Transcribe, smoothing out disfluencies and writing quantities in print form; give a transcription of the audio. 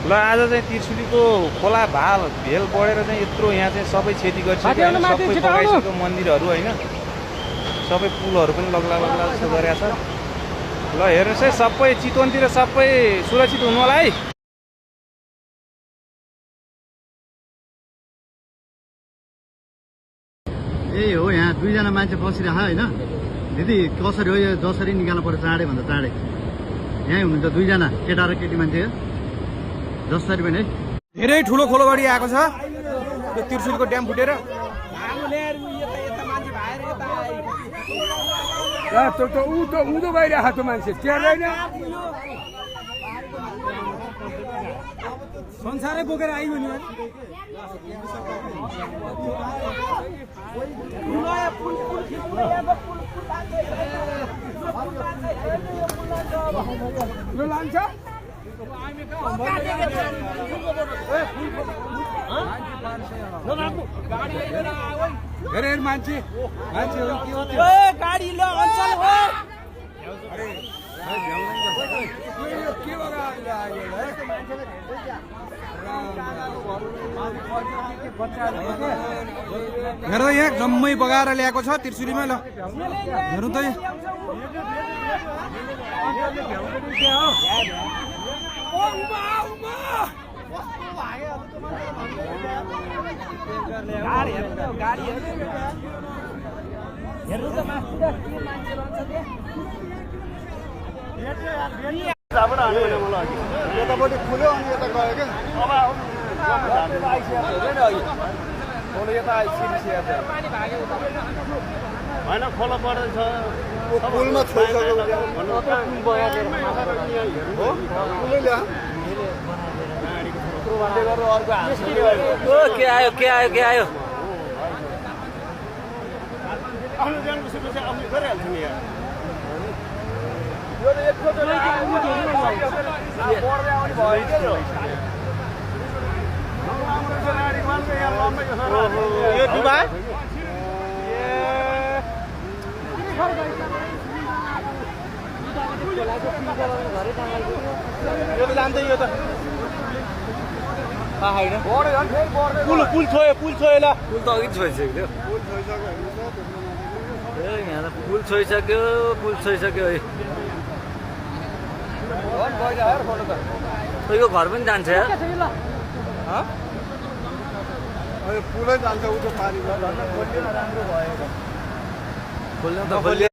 ल आज चाहिँ त्रिशुलीको खोला भाल भेल बढेर चाहिँ यत्रो यहाँ चाहिँ सबै क्षति गरिसक्यो होइन, सबै बगाइसक्यो मन्दिरहरू होइन, सबै पुलहरू पनि लग्ला लग्ला जस्तो गरेको छ। ल हेर्नुहोस् है, सबै चितवनतिर सबै सुरक्षित हुनु होला है। यही हो, यहाँ दुईजना मान्छे बसिरह होइन। दिदी कसरी हो यो, जसरी निकाल्नु पर्यो चाँडै भन्दा चाँडै। यहीँ हुनुहुन्छ दुईजना केटा र केटी मान्छे, जसरी पनि है। धेरै ठुलो खोलोबाडी आएको छ त्यो त्रिशुलीको ड्याम फुटेर। उँधो भइरहेको त्यो मान्छे टेर्दैन, संसारै बोकेर आइयो नि। लान्छ मान्छे गाडी ल अञ्चल हो। हेर यहाँ जम्मै बगाएर ल्याएको छ त्रिशुलीमा। ल हेर्नु त यतापट्टि खुल्यो अनि यता गयो क्या। होइन खोला पर्दैछ, पुलमा छोइसक्यो के आयो के आयो के आयो। आफ्नो ज्यानको सुरक्षा आफूले गरिहाल्छ नि यार। यो दुबा यो त जान्छ, यो त पुल पुल छोयो, पुल छोयो। ल पुल त अघि छोइसक्यो, यहाँ त पुल छोइसक्यो, पुल छोइसक्यो है। यो घर पनि जान्छ यार। पुलै जान्छ उठो पानी खोल्नु त खोल्यो।